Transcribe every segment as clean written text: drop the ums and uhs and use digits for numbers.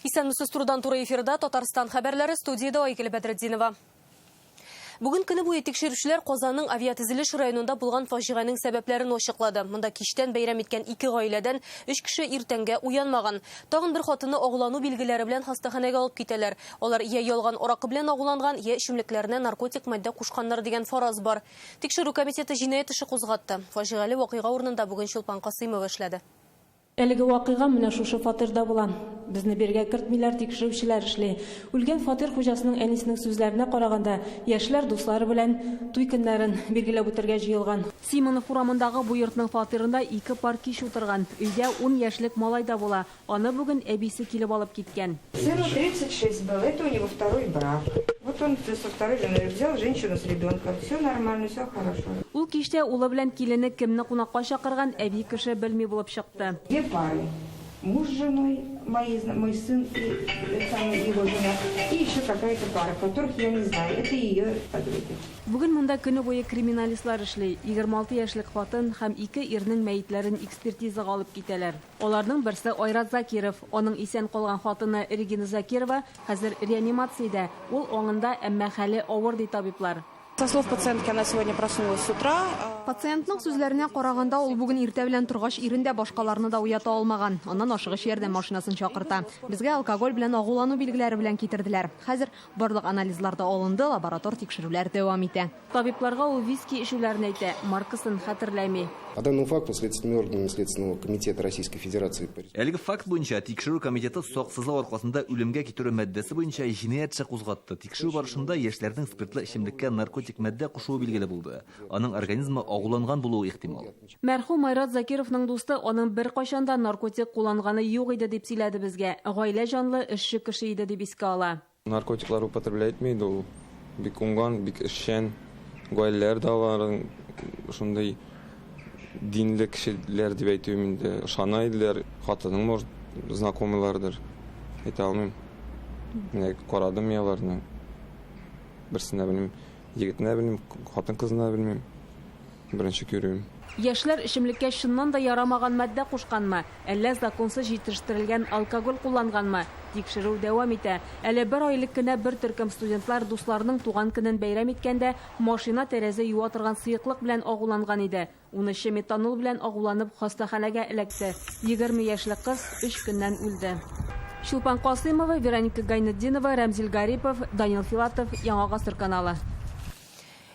Исәнмесез, турыдан-туры эфирда Татарстан хәбәрләре, студиядә Айгөл Бәдретдинова. Бүген көне буе тикшерүчеләр Казанның авиатөзелеш районында булган фаҗиганең сәбәпләрен ачыклады. Монда кичтән бәйрәм иткән ике гаиләдән өч кеше иртәнгә уянмаган. Тагын бер хатынны агулану билгеләре белән хастаханәгә алып китәләр. Алар я ялган аракы белән агуланган, я эчемлекләренә наркотик матдә кушканнар дигән фараз бар. Тикшерү комитеты җинаять эше кузгатты. Фаҗигале вакыйга урынында бүген Чулпан Касыймова эшләде. Әлеге вакыйга менә шушы фатирда була. Безне бирегә кертмиләр, тикшерүчеләр эшли. Үлгән фатир хуҗасының әнисенең сүзләренә караганда, яшьләр дуслары белән туй көннәрен билгеләп үтәргә җыелган. Симонов урамындагы бу йортның фатирында ике пар кич утырган. Өйдә ун яшьлек малай да була. Аны бүген әбисе килеп алып киткән. Сыну 36 было, это у него второй брак. Вот он со второй женой взял женщину с ребенком. Все нормально, все хорошо. Ул кичтә улы белән килене кемне кунакка чакырган, әби кеше белми булып чыкты. Две пары, муж с женой, мои, мой сын и самый его жена, и еще какая-то пара, которых я не знаю, это ее подруги. Бүген монда көне буе криминалистлар эшли. 26 яшьлек хатын һәм ике ирнең мәетләрен экспертизага алып китәләр. Аларның берсе Айрат Закиров. Аның исән калган хатыны Регина Закирова хәзер реанимациядә. Ул аңында, әмма хәле авыр, ди табиблар. Со слов пациентки, она сегодня проснулась с утра. Пациентның сүзләренә караганда, ул бүген иртә белән торгач ирен дә, башкаларны да уята алмаган. Аннан ашыгыч ярдәм машинасын чакырта. Безгә алкоголь белән агулану билгеләре белән китерделәр. Хәзер барлык анализлар да алынды, лаборатор тикшерүләр дәвам итә. Табибларга ул виски эчүләрен әйтә, маркасын хәтерләми. По данному факту следственными органами Следственного комитета Российской Федерации Әлеге факт буенча Тикшерү комитеты саксызлык аркасында үлемгә китерү маддәсе буенча җинаять эше кузгатты. Тикшерү барышында яшьләрнең спиртлы эчемлеккә наркотик матдә кушуы билгеле булды. Аның организмы агуланган булуы ихтимал. Мәрхүм Айрат Закировның дусты аның беркайчан да наркотик кулланганы юк иде дип сөйләде безгә. Гаилә җанлы, эшче кеше иде дип искә ала. Наркотиклар употреблять итми иде ул. Бик уңган, бик эшчән. Гаиләләр дә аларның шундый динле кешеләр дип әйтүем инде. Ышана иделәр. Хатының, может, знакомыйлардыр. Әйтә алмыйм. Менә карадым мин аларны. Берсен дә белмим. Егетне дә белмим, хатын-кызны да белмим. Беренче күрүем. Яшьләр эчемлеккә чыннан да ярамаган матдә кушканмы, әллә законсыз җитештерелгән алкоголь кулланганмы? Тикшерү дәвам итә. Әле бер ай элек кенә бер төркем студентлар дусларының туган көнен бәйрәм иткәндә машина тәрәзә юа торган сыеклык белән агуланган иде. Унөче метанол белән агуланып хастаханәгә эләкте. 20 яшьлек кыз өч көннән үлде. Чулпан Касыймова, Вероника Гайнетдинова, Рәмзил Гарипов, Данил Филатов, Яңа Гасыр каналы.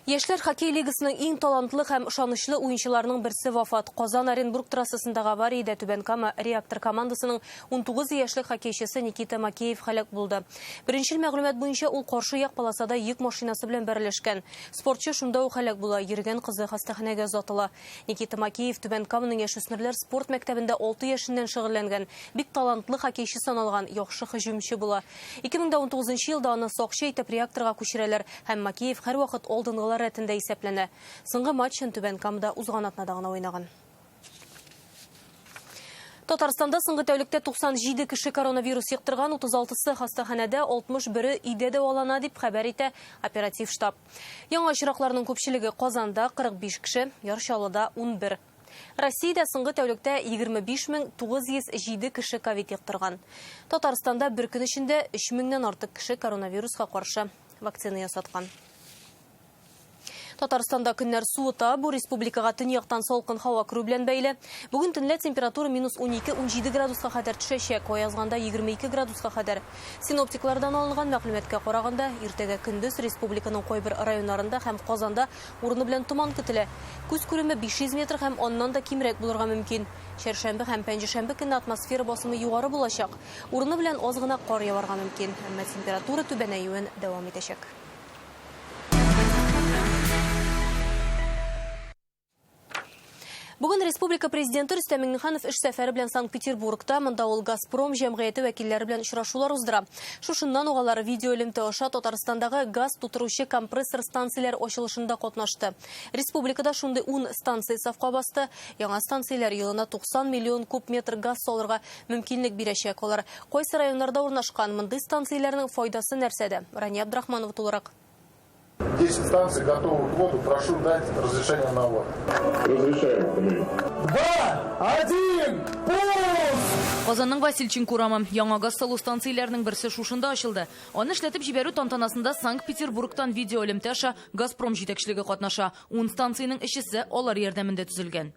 Яшьләр хоккей лигасының иң талантлы һәм ышанычлы уенчыларының берсе вафат. Казан-Оренбург трассасындагы авариядә Түбән Кама Реактор командасының 19 яшьлек хоккейчысы Никита Макеев һәлак булды. Беренчел мәгълүмат буенча, ул каршы як полосада йөк машинасы белән бәрелешкән. Спортчы шунда ук һәлак була, йөргән кызы хастаханәгә озатыла. Никита Макеев Түбән Каманың яшүсмерләр спорт мәктәбендә 6 яшеннән шөгыльләнгән, бик талантлы хоккейчы саналган, яхшы һөҗүмче була. 2019 елда аны сакчы итеп Реакторга күчерәләр һәм Макеев һәрвакыт алдынгылар рәтендә исәпләнә. Соңгы матчын Түбән Камада узган атнада гына уйнаган. Татарстанда соңгы тәүлектә 97 кеше коронавирус йоктырган, 36-сы хастаханәдә, 61-е өйдә дәвалана, дип хәбәр итә оператив штаб. Яңа очракларның күпчелеге Казанда, 45 кеше, Яр Чаллыда 11. Россиядә соңгы тәүлектә 25 907 кеше ковид йоктырган. Татарстанда бер көн эчендә 3 меңнән артык кеше коронавируска каршы вакцина ясаткан. Татарстанда көннәр суыта, бу республикага төньяктан салкын һава керү белән бәйле. Бүген төнлә температура минус 12-17 градуска кадәр төшәчәк, аязганда 22 градуска кадәр. Синоптиклардан алынган мәгълүматка караганда, иртәгә көндез республиканың кайбер районнарында һәм Казанда урыны белән томан көтелә. Күз күреме 500 метр һәм аннан да кимрәк булырга мөмкин. Чәршәмбе һәм пәнҗешәмбе көнне атмосфера басымы югары булачак. Урыны белән аз гына кар яварга мөмкин, әмма температура түбәнәюен дәвам итәчәк. Бүген республика президенты Рөстәм Миңнеханов эш сәфәре белән Санкт-Петербургта, монда ул Газпром җәмгыяте вәкилләре белән очрашулар уздыра. Шушыннан ук алар видеоэлемтә аша Татарстандагы газ тутыручы компрессор станцияләр ачылышында катнашты. Республикада шундый 10 станция сафка басты. Яңа станцияләр елына 90 миллион куб метр газ салырга мөмкинлек бирәчәк. Алар кайсы районнарда урнашкан, мондый станцияләрнең файдасы нәрсәдә? Рания Абдрахманова тулырак. 10 станций готовы к вводу. Прошу дать разрешение на ввод. Разрешаем. 2, 1, пуск! Казанның Васильченко урамы. Яңа газ салу станцияләренең берсе шушында ачылды. Аны эшләтеп җибәрү тантанасында Санкт-Петербургтан видеоэлемтә аша Газпром җитәкчелеге катнаша. 10 станциянең өчесе алар ярдәмендә төзелгән.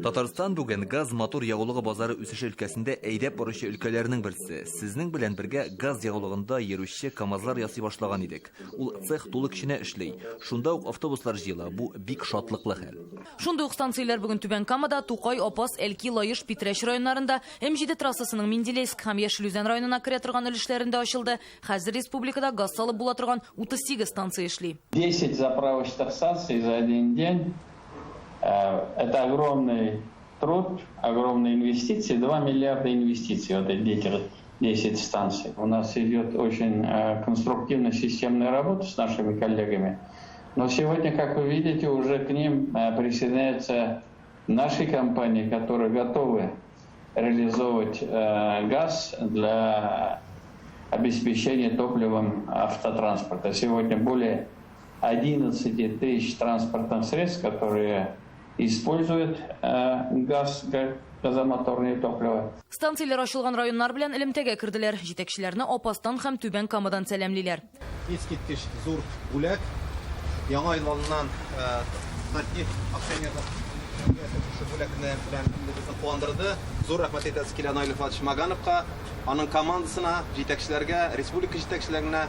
Татарстан бүген газ мотор ягулыгы базары үсеше өлкәсендә әйдәп баручы өлкәләрнең берсе. Сезнең белән бергә газ ягулыгында йөрүче КАМАЗлар ясый башлаган идек. Ул цех тулы көченә эшли. Шунда ук автобуслар җыела. Бу бик шатлыклы хәл. Шундый ук станцияләр бүген Түбән Камада, Тукай, Апас, Әлки, Лаеш, Питрәч районнарында, М7 трассасының Менделеевск һәм Яшел Үзән районына керә торган өлешләрендә ачылды. Хәзер республикада газ салып була торган 38 станция эшли. 10 заправочных станций за один день. Это огромный труд, огромные инвестиции, 2 миллиарда инвестиций, вот эти 10 станций. У нас идет очень конструктивная системная работа с нашими коллегами. Но сегодня, как вы видите, уже к ним присоединяются наши компании, которые готовы реализовывать газ для обеспечения топливом автотранспорта. Сегодня более 11 тысяч транспортных средств, которые используют газ, газомоторное топливо. Станцияләр ачылган районнар белән элемтәгә керделәр. Җитәкчеләрне Апастан һәм Түбән Камадан сәламлиләр. Искиткеч зур бүләк. Яңа ел алдыннан Татнефть акционерлык шушы бүләкне белән безне куандырды. Зур рәхмәт әйтәсе килә Наил Фатыш Магановка, аның командасына, җитәкчеләргә, республика җитәкчеләренә,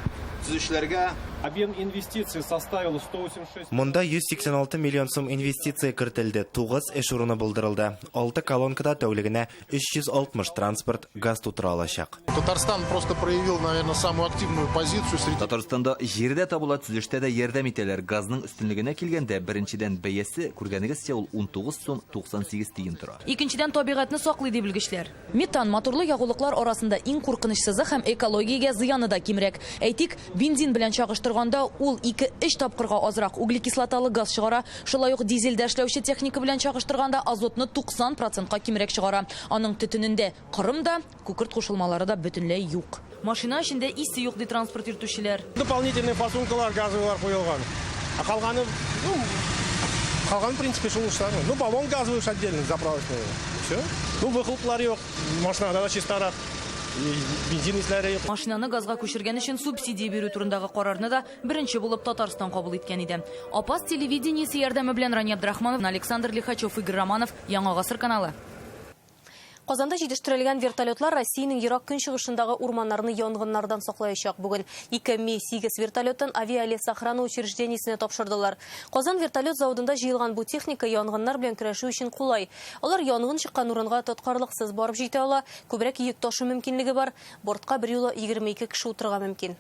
төзүчеләргә. Объем инвестиций составил 186. Монда 186 миллион сум инвестиция кертелде, 9 эш урыны булдырылды. 6 колонкада тәүлегенә 360 транспорт газ тутыра алачак. Татарстан просто проявил, наверное, самую активную позицию среди Татарстанда җирдә табыла, төзелештә дә ярдәм итәләр. Газның өстенлегенә килгәндә, беренчедән бәясе, күргәнегезчә, ул 19 сум 98 тиен тора. Икенчедән табигатьне саклый ди белгечләр. Метан моторлы ягулыклар арасында иң куркынычсызы һәм экологиягә зыяны да кимрәк. Әйтик, бензин белән чагыштырганда ул 2-3 тапкырга азрак углекислоталы газ чыгара. Шулай ук дизельдә эшләүче техника белән чагыштырганда азотны 90%ка кимрәк чыгара. Аның төтенендә корым да, күкерт кушылмалары да бөтенләй юк. Машина эчендә исе юк ди транспорт йөртүчеләр. Дополнительный форсункалар газовыйлар куелган. А калганы, ну, калганы, в принципе, шул учлары. Ну, баллон газовый уж отдельно заправочный. Все. Ну, выхлоплар юк, машинада да чистарак. Бензин исләре юк. Машинаны газга күчергән өчен субсидия бирү турындагы карарны да беренче булып Татарстан кабул иткән иде. Апас телевидениесе ярдәме белән Рания Абдрахманов, Александр Лихачев, Игорь Романов, Яңа Гасыр каналы. Казанда җитештерелгән вертолетлар Россиянең ерак көнчыгышындагы урманнарны янгыннардан саклаячак. Бүген 2 Ми-8 вертолетын авиалесохрана учреждениесенә тапшырдылар. Казан вертолет заводында җыелган бу техника янгыннар белән көрәшү өчен кулай. Алар янгын чыккан урынга тоткарлыксыз барып җитә ала, күбрәк йөк ташу мөмкинлеге бар. Бортка берьюлы 22 кеше утырырга мөмкин.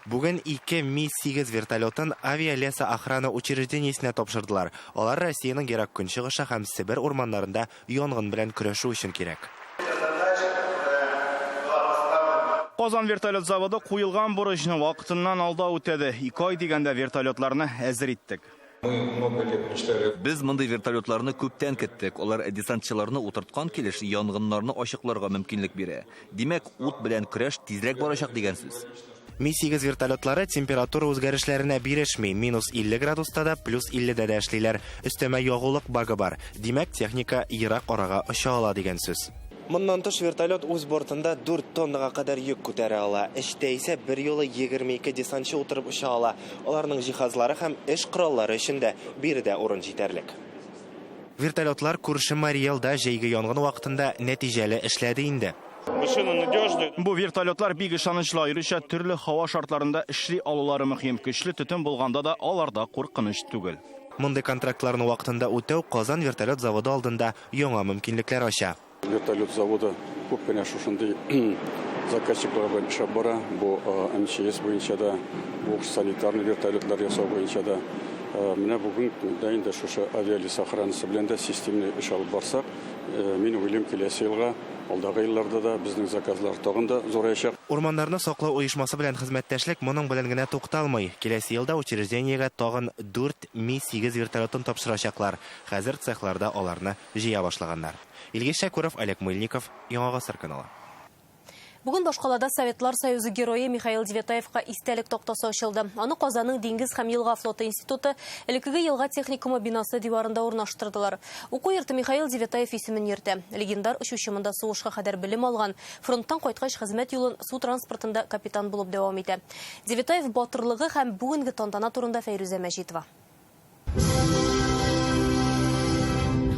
Бүген 2 Ми-8 вертолетын авиалесоохрана учреждениесенә тапшырдылар. Алар Россиянең ерак көнчыгышы һәм Себер урманнарында янгын белән көрәшү өчен кирәк. Казан вертолет заводы куелган бурычны вакытыннан алда үтәде. 2 ай дигәндә вертолетларны әзер иттек. Без мондый вертолетларны күптән көттек. Алар десантчыларны утырткан килеш янгыннарны ачыкларга мөмкинлек бирә. Димәк, ут белән көрәш тизрәк барачак дигән сүз. Ми-8 вертолетлары температура үзгәрешләренә бирешми. Минус 50 градуста да, плюс 50-дә дә эшлиләр. Өстәмә ягулык багы бар. Димәк, техника ерак арага оча ала дигән сүз. Моннан тыш вертолет үз бортында 4 тоннага кадәр йөк күтәрә ала. Эчтә исә берьюлы 22 десантчы утырып оча ала. Аларның җиһазлары һәм эш кораллары өчен дә биредә урын җитәрлек. Вертолетлар күрше Марий Элда җәйге янгын вакытында нәтиҗәле эшләде инде. Бу вертолетлар бик ышанычлы, аеруча төрле һава шартларында эшли алулары мөһим. Көчле төтен булганда да аларда куркыныч түгел. Мондый контрактларны вакытында үтәү Казан вертолет заводы алдында яңа мөмкинлекләр ача. Вертолет заводы күп кенә шушындый заказчиклар белән эшләп бара. Бу МЧС буенча да, бу санитарный вертолетлар ясау буенча да. Менә бүген дә инде шушы авиалесохранасы белән дә системный эш алып барсак, мин уйлыйм, киләсе елга, алдагы елларда да безнең заказлар тагын да зурайчак. Урманнарны саклау оешмасы белән хезмәттәшлек моның белән генә тукталмый. Киләсе елда учреждениегә тагын 4 Ми-8 вертолетын тапшырачаклар. Хәзер цехларда аларны җыя башлаганнар. Илгиз Шәкүров, Олег Мыльников, Яңа Гасыр каналы. Бүген башкалада Советлар Союзы герое Михаил Девятаевка истәлек тактасы ачылды. Аны Казанның диңгез һәм елга флоты институты элеккеге елга техникумы бинасы диварында урнаштырдылар. Уку йорты Михаил Девятаев исемен йөртә. Легендар очучы монда сугышка кадәр белем алган, фронттан кайткач хезмәт юлын су транспортында капитан булып дәвам итә. Девятаев батырлыгы һәм бүгенге тантана турында Фәйрүзә Мәҗитова.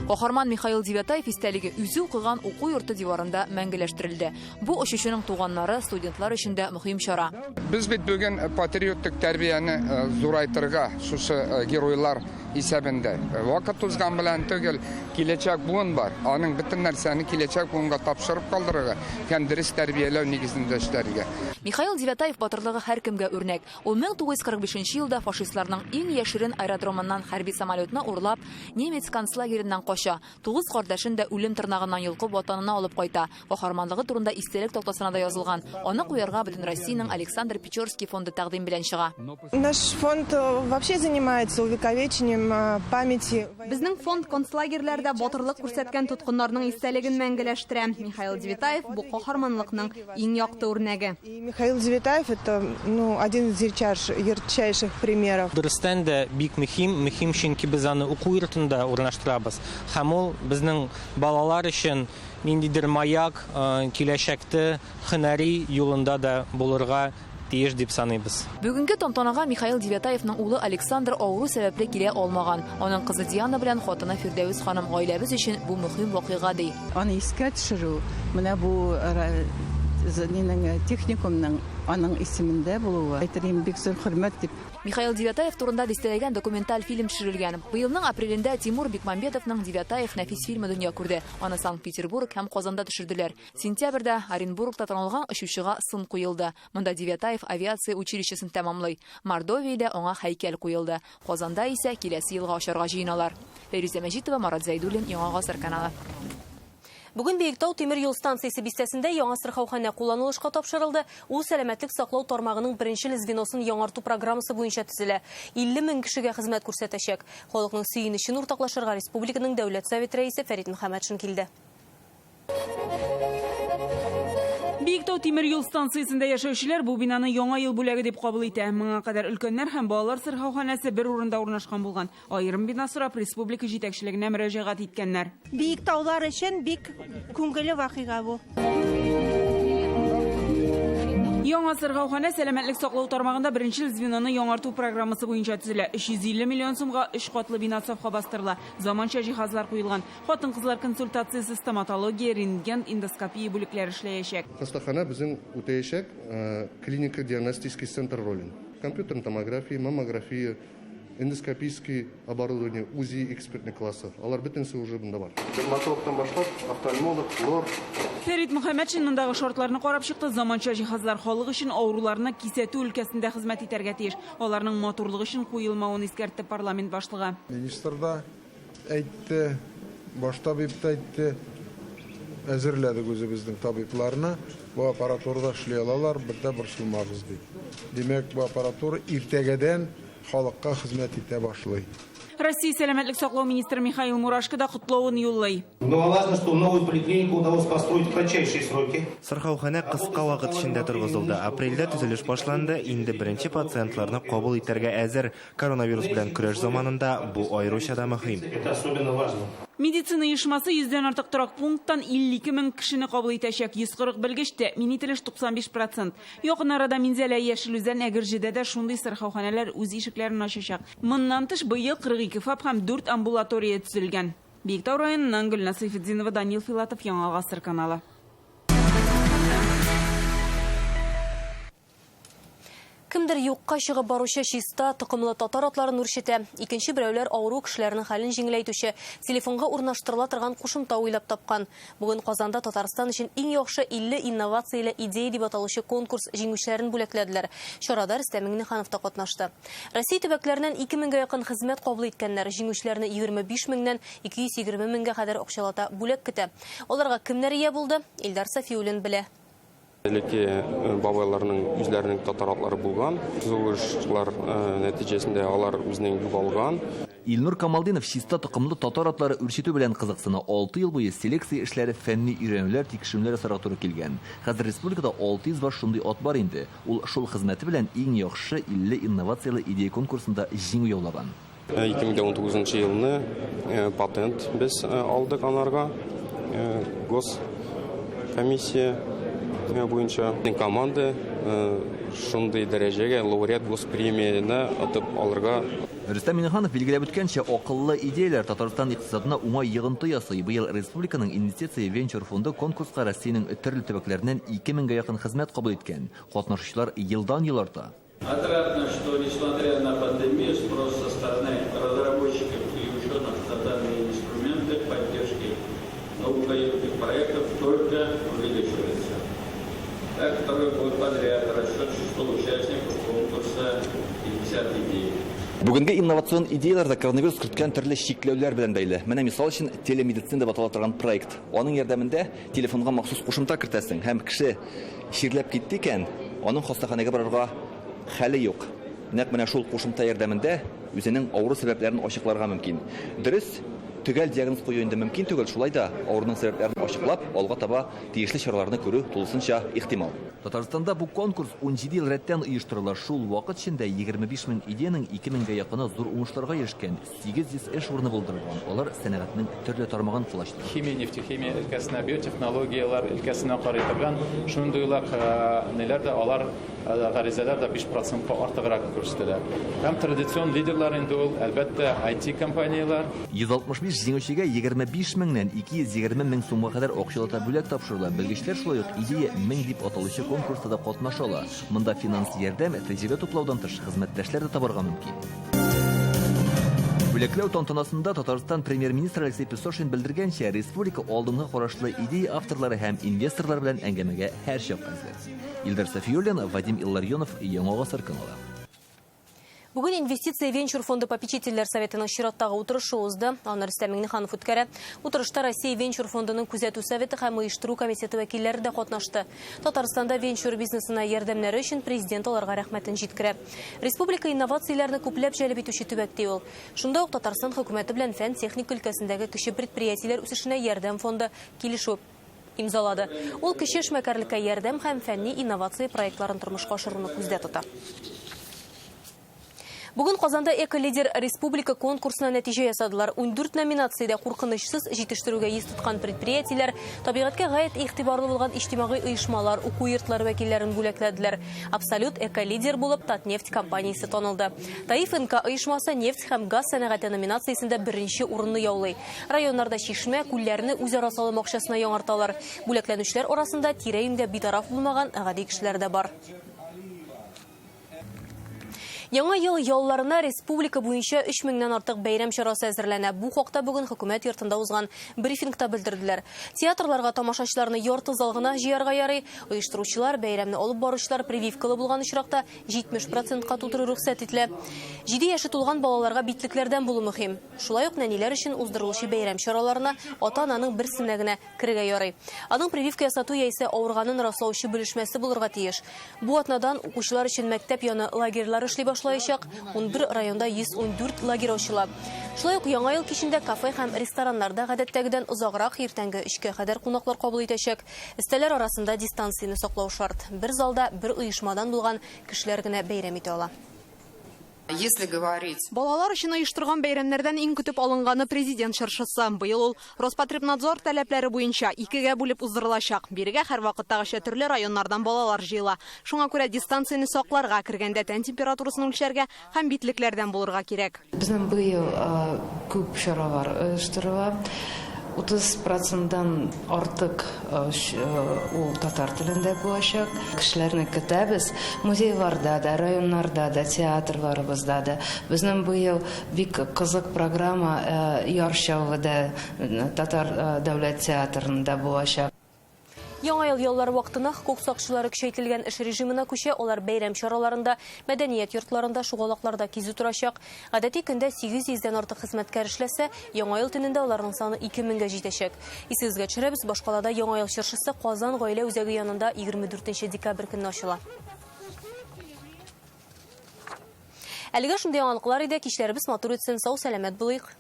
Каһарман Михаил Девятаев истәлеге үзе укыган уку йорты диварында мәңгеләштерелде. Бу очучының туганнары, студентлар өчен дә мөһим чара. Без бит бүген патриоттык тәрбияне зурайтырга шушы геройлар исәбендә. Вакыт узган белән түгел, киләчәк буын бар. Аның бөтен нәрсәне киләчәк буынга тапшырып калдырырга һәм дөрес тәрбияләү нигезендә эшләргә. Михаил Девятаев батырлыгы һәркемгә үрнәк. Ул 1945 елда фашистларның иң яшерен аэродромыннан хәрби самолетны урлап, немец концлагереннан кача. 9 кардәшен дә үлем тырнагыннан йолкып ватанына алып кайта. Каһарманлыгы турында истәлек тактасына да язылган. Аны куярга бөтен Россиянең Александр Печорский фонды тәкъдим белән чыга. Наш фонд вообще занимается увековечением памяти. Безнең фонд концлагерьләрдә батырлык күрсәткән тоткыннарның истәлеген мәңгеләштерә. Михаил Девятаев бу каһарманлыкның иң якты үрнәге. И Михаил Девятаев это, ну, один из ярчайших примеров. Дөрестән дә бик мөһим, мөһим, чөнки без аны уку йортында урнаштырабыз. Һәм ул безнең балалар өчен ниндидер маяк, киләчәктә һөнәри юлында да булырга тиеш дип саныйбыз. Бүгенге тантанага Михаил Девятаевның улы Александр авыру сәбәпле килә алмаган. Аның кызы Диана белән хатыны Фирдәвес ханым гаиләбез өчен бу мөһим вакыйга ди. Аны искә төшерү, менә бу техникумның аның исемендә булуы, әйтер бик зур хөрмәт дип. Михаил Девятаев турында дистәләгән документаль фильм төшерелгән. Быелның апрелендә Тимур Бекмамбетовның Девятаев нәфис фильмы дөнья күрде. Аны Санкт-Петербург һәм Казанда төшерделәр. Сентябрьдә Оренбургта танылган очучыга сын куелды. Монда Девятаев авиация училищесын тәмамлый. Мордовиядә аңа һәйкәл куелды. Казанда исә киләсе елга ачарга җыеналар. Фәйрүзә Мәҗитова, Марат Зәйдуллин, Яңа Гасыр каналы. Бүген Биектау тимер юл станциясе бистәсендә яңа сырхауханә кулланылышка тапшырылды. Ул сәламәтлек саклау тармагының беренчел звеносын яңарту программасы буенча төзелә. 50 мең кешегә хезмәт күрсәтәчәк. Халыкның сөенечен уртаклашырга республиканың Дәүләт Советы рәисе Фәрит Мөхәммәтшин килде. Биектау тимер юл станциясендә яшәүчеләр бу бинаны яңа ел бүләге дип кабул итә. Моңа кадәр өлкәннәр һәм балалар сырхауханәсе бер урында урнашкан булган. Аерым бина сорап республика җитәкчелегенә мөрәҗәгать иткәннәр. Биектаулар өчен бик күңелле вакыйга бу. Яңа сырхауханә сәламәтлек саклау тармагында беренчел звеноны яңарту программасы буенча төзелә. 350 миллион сумга 3 катлы бина сафка бастырыла. Заманча җиһазлар куелган. Хатын-кызлар консультациясе, стоматология, рентген, эндоскопия бүлекләре эшләячәк. Хастахана безнең үтәячәк клиника диагностический центр ролен. Компьютерная томография, маммография, эндоскопический оборудование, УЗИ экспертный классов. Алар бөтенесе уже монда бар. Дерматологтан башлап, офтальмолог, лор. Фәрит Мөхәммәтшин мондагы шартларны карап чыкты. Заманча җиһазлар халык өчен авыруларны кисәтү өлкәсендә хезмәт итәргә тиеш. Аларның матурлыгы өчен куелмавын искәртте парламент башлыгы. Министр да әйтте, баш табиб та әйтте. Әзерләдек үзебезнең табибларны. Бу аппаратурада эшли алалар, бер дә борчылмагыз ди. Димәк, бу аппаратура иртәгәдән халыкка хезмәт итә башлый. Россия сәламәтлек саклау министры Михаил Мурашко да котлавын юллый. Немаловажно, что новую поликлинику удалось построить в кратчайшие сроки. Сырхауханә кыска вакыт эчендә торгызылды. Апрельдә төзелеш башланды, инде беренче пациентларны кабул итәргә әзер. Коронавирус белән көрәш заманында бу аеруча да мөһим. Это особенно важно. Медицина оешмасы 100-дән артык торак пункттан 52 мең кешене кабул итәчәк. 140 белгеч тәэмин ителеш 95%. Якын арада Минзәлә, Яшел Үзән, Әгерҗедә дә шундый сырхауханәләр үз ишекләрен ачачак. Моннан тыш быел 42 ФАП һәм 4 амбулатория төзелгән. Биектау районыннан Гөлназ Сайфетдинова, Данил Филатов, Яңа Гасыр каналы. Кемдер юкка чыгып баручы чиста токымлы татар атларын үрчетә, икенче берәүләр авыру кешеләрнең хәлен җиңеләйтүче телефонга урнаштырыла торган кушымта уйлап тапкан. Бүген Казанда Татарстан өчен иң яхшы 50 инновацияле идея дип аталучы конкурс җиңүчеләрен бүләкләделәр. Чарада Рөстәм Миңнеханов та катнашты. Россия төбәкләреннән 2000гә якын хезмәт кабул иткәннәр. Җиңүчеләрне 25 меңнән 220 меңгә кадәр акчалата бүләк көтә. Аларга кемнәр ия булды? Илдар Сафиуллин белә. Элекке бабайларның үзләренең татар атлары булган. Сугышлар нәтиҗәсендә алар үзенең югалган. Илнур Камалдинов чиста токымлы татар атлары үрчетү белән кызыксына. 6 ел буе селекция эшләре, фәнни өйрәнүләр, тикшеренүләр ясарга туры килгән. Хәзер республикада 600 баш шундый ат бар инде. Ул шул хезмәте белән иң яхшы 50 инновацияле идея конкурсында җиңү яулаган. 2019 елны патент без алдык анарга госкомиссия буенча. Команда шундый дәрәҗәгә лауреат госпремияне отып алырга. Рөстәм Миңнеханов билгеләп үткәнчә, акыллы идеяләр Татарстан икътисадына уңай йогынты ясый. Быел республиканың инвестиция венчур фонды конкурска Россиянең төрле төбәкләреннән 2000гә якын хезмәт кабул иткән. Катнашучылар елдан-ел арта. Отрадно, что несмотря на пандемию, спрос со стороны разработчиков и ученых на данные инструменты поддержки наукоемких проектов только увеличивается. Так, второй год подряд растет число участников конкурса 50 идей. Бүгенге инновацион идеялар да коронавирус керткән төрле чикләүләр белән бәйле. Менә мисал өчен телемедицина дип атала торган проект. Аның ярдәмендә телефонга махсус кушымта кертәсең һәм кеше чирләп китте икән, аның хастаханәгә барырга хәле юк. Нәкъ менә шул кушымта ярдәмендә үзенең авыру сәбәпләрен ачыкларга мөмкин. Дөрес, төгәл диагноз кую инде мөмкин түгел, шулай да авыруның сәбәпләрен ачыклап, алга таба тиешле чараларны күрү тулысынча ихтимал. Татарстанда бу конкурс 17 ел рәттән оештырыла. Шул вакыт эчендә 25 мең идеянең 2000гә якыны зур уңышларга ирешкән, 800 эш урыны булдырылган. Алар сәнәгатьнең төрле тармагын колачлый. Химия, нефтехимия өлкәсенә, биотехнологияләр өлкәсенә карый торган шундый ук ниләр дә алар гаризалар да 5%-ка артыграк күрсәтелә. Һәм традицион лидерлар инде ул, әлбәттә, IT компанияләр. 165 җиңүчегә 25 меңнән 220 мең сумга кадәр акчалата бүләк тапшырыла. Белгечләр шулай ук идея 1000 дип аталучы конкурста да катнаша ала. Монда финанс ярдәм, тәҗрибә туплаудан тыш хезмәттәшләр дә табарга мөмкин. Бүләкләү тантанасында Татарстан премьер-министры Алексей Песошин белдергәнчә, республика алдынгы карашлы идея авторлары һәм инвесторлар белән әңгәмәгә һәрчак әзер. Илдар Сафиуллин, Вадим Илларионов, Яңа Гасыр каналы. Бүген инвестиция венчур фонды попечительләр советының чираттагы утырышы узды. Аны Рөстәм Миңнеханов үткәрә. Утырышта Россия венчур фондының күзәтү советы һәм оештыру комитеты вәкилләре дә катнашты. Татарстанда венчур бизнесына ярдәмнәре өчен президент аларга рәхмәтен җиткерә. Республика инновацияләрне күпләп җәлеп итүче төбәк ди ул. Шунда ук Татарстан хөкүмәте белән фән-техника өлкәсендәге кече предприятиеләр үсешенә ярдәм фонды килешү имзалады. Ул кече эшмәкәрлеккә ярдәм һәм фәнни инновация проектларын тормышка ашыруны күздә тота. Бүген Казанда Эко-лидер республика конкурсына нәтиҗә ясадылар. 14 номинациядә куркынычсыз җитештерүгә йөз тоткан предприятиеләр, табигатькә гаять игътибарлы булган иҗтимагый оешмалар, уку йортлары вәкилләрен бүләкләделәр. Абсолют эко-лидер булып Татнефть компаниясе танылды. Таиф НК оешмасы нефть һәм газ сәнәгате номинациясендә беренче урынны яулый. Районнарда чишмә, күлләрне үзара салым акчасына яңарталар. Бүләкләнүчеләр арасында тирә-юньгә битараф булмаган гади кешеләр дә бар. Яңа ел ялларына республика буенча 3000-нән артык бәйрәм чарасы әзерләнә. Бу хакта бүген хөкүмәт йортында узган брифингта белдерделәр. Театрларга тамашачыларны ярты зал гына җыярга ярый. Оештыручылар, бәйрәмне алып баручылар прививкалы булган очракта 70%-ка тутыру рөхсәт ителә. 7 яше тулган балаларга битлекләрдән булу мөһим. Шулай ук нәниләр өчен уздырылучы бәйрәм чараларына ата-ананың берсенә генә керергә ярый. Аның прививка ясату яисә авырганын раслаучы белешмәсе булырга тиеш. Бу атнадан укучылар өчен мәктәп яны лагерьлар эшли башлаячак. 11 районда 114 лагерь ачыла. Шулай ук Яңа ел кичендә кафе һәм рестораннарда гадәттәгедән озаграк иртәнге 3-кә кадәр кунаклар кабул итәчәк. Өстәлләр арасында дистанцияне саклау шарт. Бер залда бер оешмадан булган кешеләр генә бәйрәм итә ала. Если говорить... Балалар өчен оештырган бәйрәмнәрдән иң көтеп алынганы президент чыршысы. Быел ул Роспотребнадзор таләпләре буенча 2-гә бүлеп уздырылачак. Бирегә һәр вакыттагыча төрле районнардан балалар җыела. Шуңа күрә дистанцияне сакларга, кергәндә тән температурасын үлчәргә һәм битлекләрдән булырга кирәк. Безнең быел күп чаралар оештырыла. 30%-дан артык ул татар телендә булачак. Кешеләрне көтәбез. Музейларда да, районнарда да, театрларыбызда да. Безнең быел бик кызык программа Яр Чаллыда, Татар дәүләт театрында булачак. Яңа ел яллары вакытына хокук сакчылары көчәйтелгән эш режимына күчә. Алар бәйрәм чараларында, мәдәният йортларында, шугалакларда кизү торачак. Гадәти көндә 800-дән артык хезмәткәр эшләсә, Яңа ел төнендә аларның саны 2000-гә җитәчәк. Исегезгә төшерәбез, башкалада Яңа ел чыршысы Казан гаилә үзәге янында 24 декабрь көнне ачыла. Әлегә шундый яңалыклар иде. Кичләребез матур үтсен, сау-сәламәт булыйк.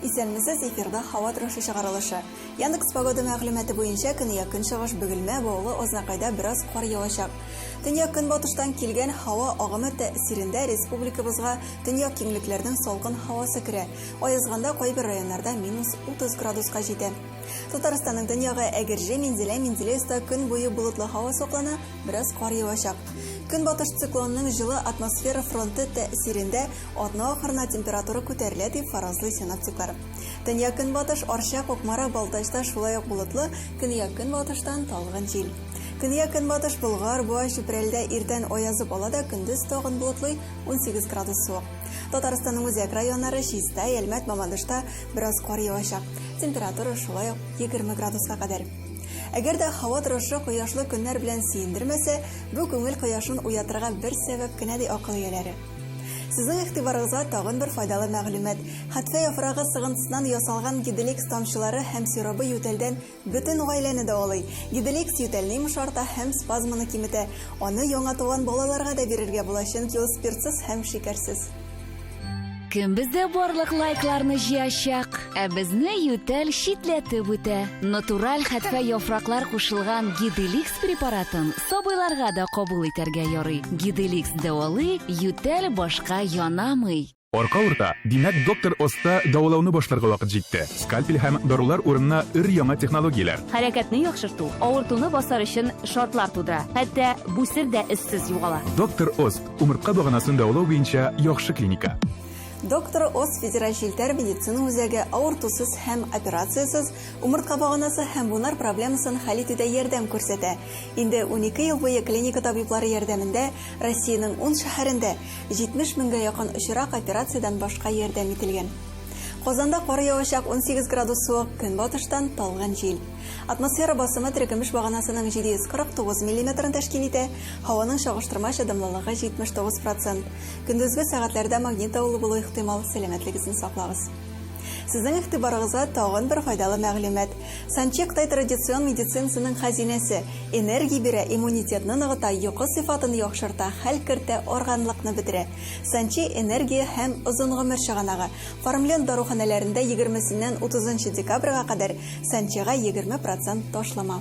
Исәнмесез, эфирда һава торышы чыгарылышы. Яндекс Погода мәгълүматы буенча көньяк-көнчыгыш Бөгелмә, Баулы, Азнакайда бераз кар явачак. Төньяк-көнбатыштан килгән һава агымы тәэсирендә республикабызга төньяк киңлекләрнең салкын һавасы керә. Аязганда кайбер районнарда минус 30 градуска җитә. Татарстанның төньягы Әгерҗе, Минзәлә, Менделеевста көн буе болытлы һава саклана, бераз кар явачак. Көнбатыш циклонының җылы атмосфера фронты тәэсирендә атна ахырына температура күтәрелә, дип фаразлый синоптиклар. Төньяк-көнбатыш Арча, Кукмара, Балтачта шулай ук болытлы, көньяк-көнбатыштан талгын җил. Көньяк-көнбатыш Болгар, Буа, Чүпрәледә иртән аязып ала да, көндез тагын болытлый, 18 градус суык. Татарстанның үзәк районнары, Чистай, Әлмәт, Мамадышта бераз кар явачак. Температура шулай ук 20 градуска кадәр. Әгәр дә һава торышы кояшлы көннәр белән сөендермәсә, бу күңел кояшын уятырга бер сәбәп кенә, ди акыл ияләре. Сезнең игътибарыгызга тагын бер файдалы мәгълүмат. Хәтфә яфрагы сыгынтысыннан ясалган Гиделикс тамчылары һәм сиробы ютәлдән бөтен гаиләне дәвалый. Гиделикс ютәлне йомшарта һәм спазманы киметә. Аны яңа туган балаларга да бирергә була, чөнки ул спиртсыз һәм шикәрсез. Кем бездә барлык лайкларны җыячак? Ә безне ютәл читләтеп үтә. Натураль хәтфә яфраклар кушылган Гиделикс препаратын сабыйларга да кабул итәргә ярый. Гиделикс дәвалый, ютәл башка янамый. Арка авырта, димәк, доктор Оста дәвалауны башларга вакыт җитте. Скальпель һәм дарулар урынына өр-яңа технологияләр. Хәрәкәтне яхшырту, авыртуны басар өчен шартлар тудыра. Хәтта бүсер дә эзсез югала. Доктор Ост, умыртка баганасын дәвалау буенча яхшы клиника. Доктор Ост федераль челтәр медицина үзәге авыртусыз һәм операциясез умыртка баганасы һәм буыннар проблемасын хәл итүдә ярдәм күрсәтә. Инде унике ел буе клиника табиблары ярдәмендә Россиянең ун шәһәрендә 70 меңгә якын очрак операциядән башка ярдәм ителгән. Казанда кар явачак, 18 градус суык, көнбатыштан талгын җил. Атмосфера басымы терекөмеш баганасының 749 миллиметрын тәшкил итә, һаваның чагыштырмача дымлылыгы 79 процент. Көндезге сәгатьләрдә магнит давылы булу ихтимал, сәламәтлегезне саклагыз. Сезнең игътибарыгызга тагын бер файдалы мәгълүмат. Санчи Кытай традицион медицинасының хәзинәсе. Энергия бирә, иммунитетны ныгыта, йокы сыйфатын яхшырта, хәл кертә, арганлыкны бетерә. Санчи, энергия һәм озын гомер чыганагы. Фармленд даруханәләрендә егермесеннән утызынчы декабрьгә кадәр Санчига 20 процент ташлама.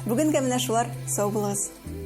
Бүгенгә менә шулар, сау булыгыз!